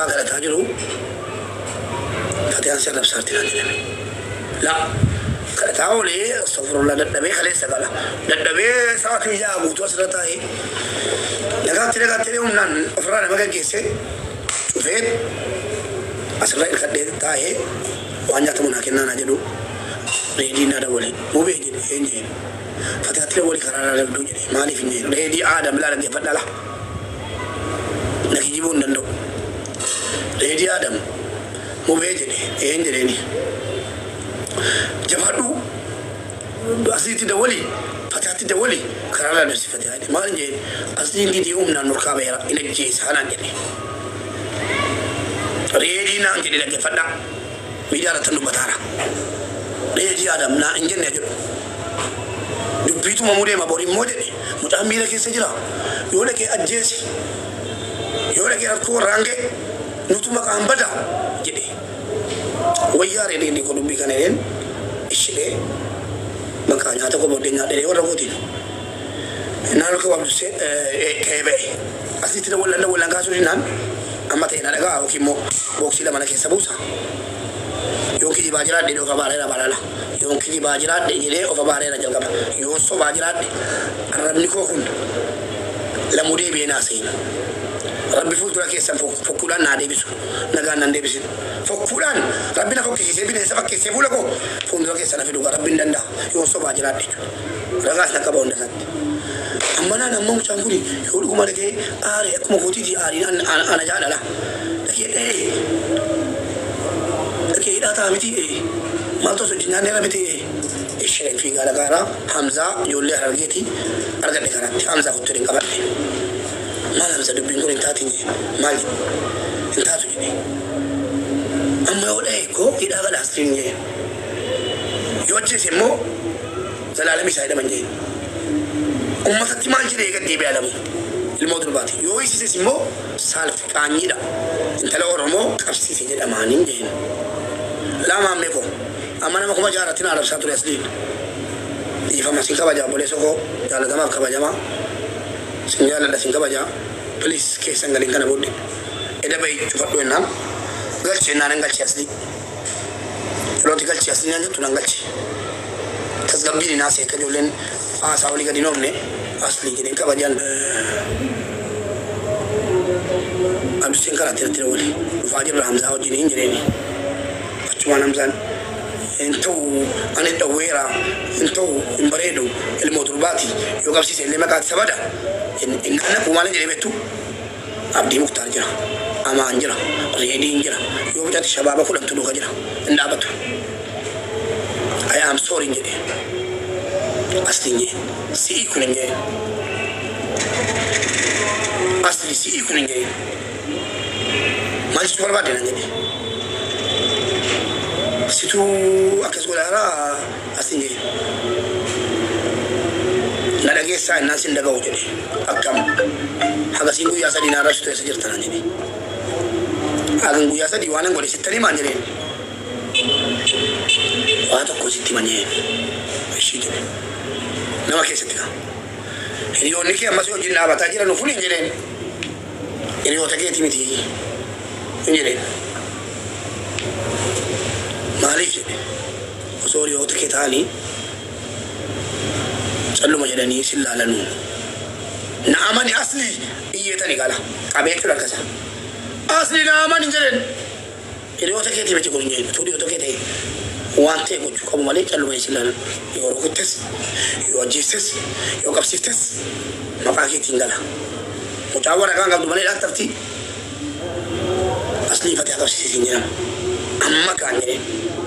Waaqa kadhataa jiru Fatiyaan si arrabsaarti naan jedhame. La kadhataa oolee, astagfirullah, dadhabee kaleessa gala. Dadhabee sa'aatii 6 guutuu asirra taa'ee nagaatti nagaatti jedhee humnaan ofirraa nama gaggeessee cufee asirra hirkadhee taa'ee waan nyaatamu naa kennaa naa jedhu Reedii naa dawwale. Mubee jedhe een jeen. Fatiyaatti dawwali karaa irraa dabduu jedhe maaliif hin jeen. Reedii Aadam ilaa dhaggeeffadhaa laa. Na kijibuu hin danda'u. Reedii Aadam Mubee jedhe een jedheeni. Jabaadhuu asliitti dawwali Fatiyaatti dawwali karaa irraa dabsi Fatiyaa jedhe maal hin jeen. Asliin didee humnaan nurkaa baheera hin ajjeesaa naan jedhe. Reedii naan jedhe dhaggeeffadhaa. Miidiyaa irrattan dubbataara. Reedii Aadam naa hin jenne jedhu. Dubbii tumamuu deema bor immoo jedhe mucaan miira keessa jira. Yoo dhaqee ajjeese yoo dhaqee rakkoo warraan ga'e nutu maqaan bada jedhe. Wayyaa reedii koo dubbii kana jedheen ishidhee bakka nyaata koo booddee nyaadhee warra kootiin. Naan ol qabu Abdussee ka'ee ba'e. Asitti dawwallan dawwallan kaasuu dinnaan amma ta'e na dhaga'a yookiin immoo booksii lama na keessa buusa. Yoon kijibaa jiraadhe jedhee of abaareera balala. Yoon kijibaa jiraadhe jedhee of abaareera jalqaba. Yoon sobaa jiraadhe arrabni koo kun lamuu deebi'ee naa seena. Rabbi fuuldura keessan fokkuudhaan naa deebisu. Nagaan nan deebisin. Fokkuudhaan Rabbi na fokkisiisee bineensa fakkeessee fuula koo fuuldura keessan na fidu Rabbi hin danda'a. Yoon sobaa jiraadhe jechuudha. Ragaas na qaba hunda isaatti. Amma naan amma mucaan kun yoo dhuguma dhaqee aare akkuma kootiiti aariin ana jaalala. Dhaqee dha'ee dhaqee hidhaa ta'a miti ee maaltu as hojii nyaanneera miti ee. Isheen fiigaa dhaqaara Hamzaa ijoollee Harargeeti argadhe karaatti Hamzaa kottu jedheen qabadhe. Maal Hamza dubbiin kun hin taatiin maal jedhe hin taatu jedhe. Amma yoo dha'e koo hidhaa gala asliin jedhe. Yoo ajjeese immoo Zalaalam isaa hidhaman jeen. Ummatatti maal jedhee gad deebi'a lamu? Ilmoo durbaati. Yoo hiisises immoo saalfi qaanyiidha. Intala Oromoo qabsiise jedhamaanin jeen. Laa maammee koo. Amma nama 6000 irratti na arrabsaa ture asliin. Dhiifama sin kabaja obboleessa koo jaalatamaaf kabajamaa. Sin jaaladha sin kabaja. Please keessa hin galin kana booddee. Eda bahi cufadhu jennaan. Galchi jennaan hin galche aslii. Yerooti galchi aslii naan jettu nan galche. Tasgabbiin hin haasa'e akka ijoolleen haasaa olii gadi hin oofne aslii jedheen kabajaan. Abdusseen karaatti natti dawwale. Dhufaa jirra Hamzaa wajjiniin jedheeni. Achumaan Hamzaan hin ta'u ani dhowweera hin ta'u hin bareedu ilmoo durbaati yoo qabsiise illee maqaati isa bada. Innaan naquu maal jedhee beektu? Abdii Muktaar jira, Amaan jira, Reediin jira, yoo fixate shabaaba 10tu duuka jira. Hin dhaabatu. I am sorry hin jedhe. Asliin jedhe. Si'ii kun hin jedhe. Asli si'ii kun hin jedhe. Maal jechuu barbaadde naan jedhe. Situu akkas godhaara asliin jedhe. Na dhageessaa innaan sin dhaga'u jedhe. Akkam? Hagasiin guyyaa 3 na arrabsitu eessa jirta naan jedhe. Hagan guyyaa 3 waanan godhe sittan himaan jedheen. Waa tokko sitti himan jedheen. Ishii jedhe. Nama keessatti kaa. Hiriyoonni kee ammas wajjin dhaabataa jiran kun hin jedheen. Hiriyoota keetii miti hin jedheen. Maaliif jedhe. Osoo hiriyoota kee ta'anii calluma jedhanii sin laalanuu. Na amani asli iyyeetani gala qabee jechuudha harka isaa. Asli na amani jedheen. Hiriyoota keetii miti kun hin jedhin. Utuu hiriyoota kee ta'e waan ta'e gochuu qabu malee calluma jedhanii sin laalan. Yoo rukuttes, yoo ajjeestes, yoo qabsiiftes maqaa keetiin gala. Mucaan waraqaa hin qabdu malee dhaattarti. Aslii fatiha qabsiisi siin jedhama. Amma kaan jedheen.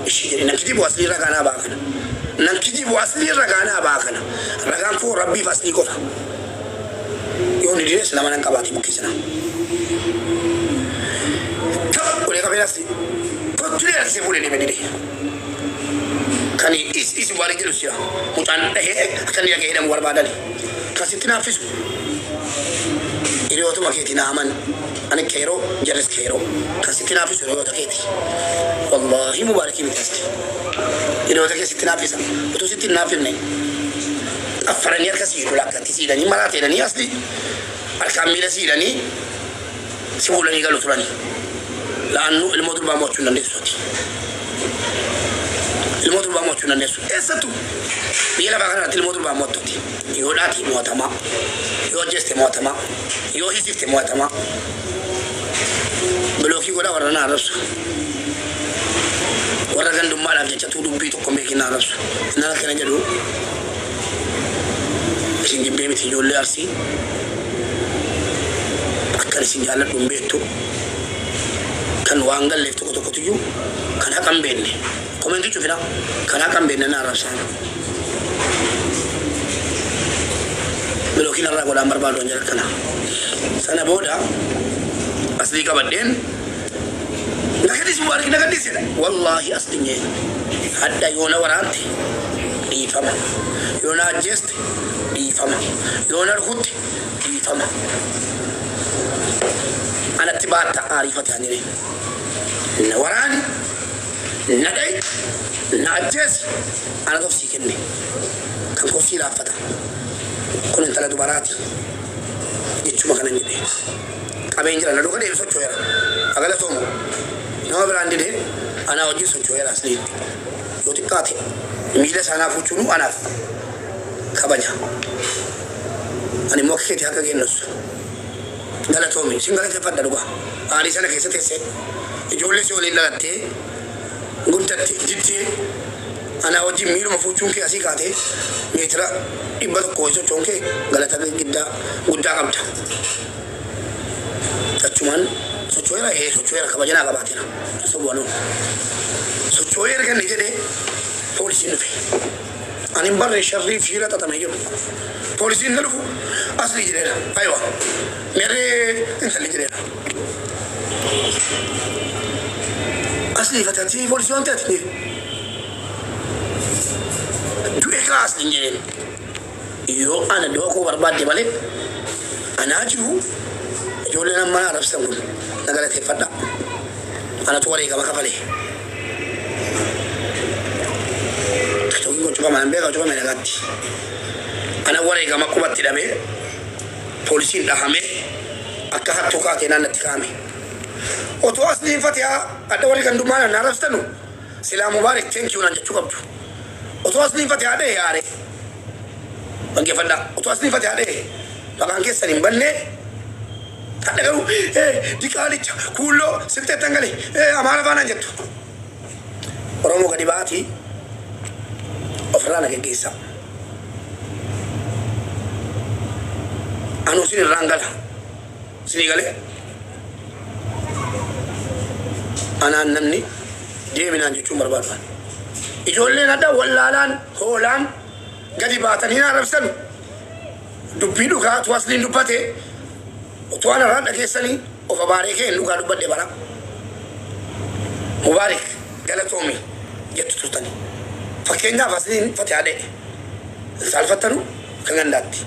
Ishii jedhe nan kijibu aslii ragaa naa ba'a kana. Nan kijibu aslii ragaa naa ba'a kana. Ragaan koo rabbiif aslii qofa. Yoo ni dides nama nan qabaati bukkee sana. Tap godhee qabeen aslii. Kottulee harkisee fuudhee deeme dide. Kan is is waan jedhu jira. Mucaan dhahee akka inni dhaga'ee hidhamu barbaadani. Kan sitti naaffisu hiriyootuma keeti na amani. Ani keeroo jarris keeroo. Kan sitti naaffisu hiriyoota keeti. Wallaahi mubaarakii miti asti. Hiriyoota kee sitti naaffisa. Utuu sitti hin naaffifne xaffaranii harka si hidhu lakkatti si hidhanii maraa ta'edhanii asli harkaan miila si hidhanii si fuudhanii galu turani. La'annu ilmoo durbaa mo'achuu hin dandeessu ati. Ilmoo durbaa mo'achuu hin dandeessu. Eessattuu biyya lafaa kanarratti ilmoo durbaa mo'attu ati. Yoo dhaati mo'atamaa. Yoo ajjeeste mo'atamaa. Yoo hiisifte mo'atamaa. Bilookii godhaa warra na arrabsu. Warra gandummaadhaaf jecha tuu dubbii tokko hin beekin na arrabsu. Innaan akkana jedhu isin jibbee miti ijoollee Arsii. Akkan isin jaalladhu hin beektu. Kan waan galleef tokko tokkotu iyyuu kan haqa hin beekne. Komentii cufina kan haqa hin beekne na arrabsaan. Bilookiin irraa godhaan barbaadu an jara kana. Sana booda aslii qabadheen na gadhiisi Mubaarik na gadhiisi jedha. Wallaahi asliin jee hadha yoo na waraante dhiifama. Yoo na ajjeeste dhiifama. Yoo na rukutte dhiifama. Anatti baatta aariifate ani jedhee. Na waraani, na dha'i, na ajjeesi anatu of sii kenne. Kan koo sii laaffata. Kun intala dubaraati. Jechuma kanan jedhe. Qabeen jira na duuka deeme socho'eera. Haa galatoomu. Nama biraan dide anaa wajjin socho'eera asliin. Yoo xiqqaate miila isaa naa fuuchuunuu anaaf kabaja. Ani immoo akka keeti harka kennus. Galatoomi. Sin galateeffadha dhugaa. Aarii sana keessa teessee ijoollee si waliin dhalattee guddatte diddee anaa wajjin miiluma fuuchuun kee asii kaatee meetira 100 wayii socho'uun kee galata giddaa guddaa qabda. Achumaan socho'eera ee socho'eera kabaja naa qabaateera. Hin sobu anuu. Socho'ee erga inni jedhee poolisiin dhufe. Ani hin barre sharrii fi shira xaxamee jiru. Poolisiin na dhufu aslii jedheera. Aywa. Meerree intalli jedheera. Aslii fate ati poolisii waan ta'eef ni. Du'e kaa asliin jedheen. Yoo ana du'a koo barbaadde malee anaa jiru ijoolleen amma na arrabsitan kun na galateeffadhaa. Anatu wareegama kafale. Tiktokiin kun cufama nan beeka cufame nagaatti. Ana wareegama qubatti hidhamee poolisiin dhahamee akka hattuu kaatee naannatti kaa'ame. Otoo asliin fatihaa adda warri gandummaa na arrabsitanu silaa Mubaarik thank you naan jechuu qabdu. Otoo asliin fatihaa dhahe aare. Dhaggeeffadhaa. Otoo asliin fatihaa dhahe maqaan keessan hin banne. Hadha garuu diqaalicha kuulloo silxeettan gale Amaara faanaan jettu. Oromoo gadi ba'aatii ofirraa na geggeessaa. Anuu isin irraan gala. Isinii galee? Anaan namni deemi naan jechuun barbaadu ani. Ijoolleen hadha wallaalaan hoolaan gadi baatanii na arrabsanu. Dubbii dhugaa utuu asliin dubbate utuu ana irraan dhageessanii of abaaree kee hin dhugaa dubbadhe bara. Mubaarik galatoomi jettu turtani. Fakkeenyaaf asliin fatihaa dha'e. Hin saalfattanu akka gandaatti.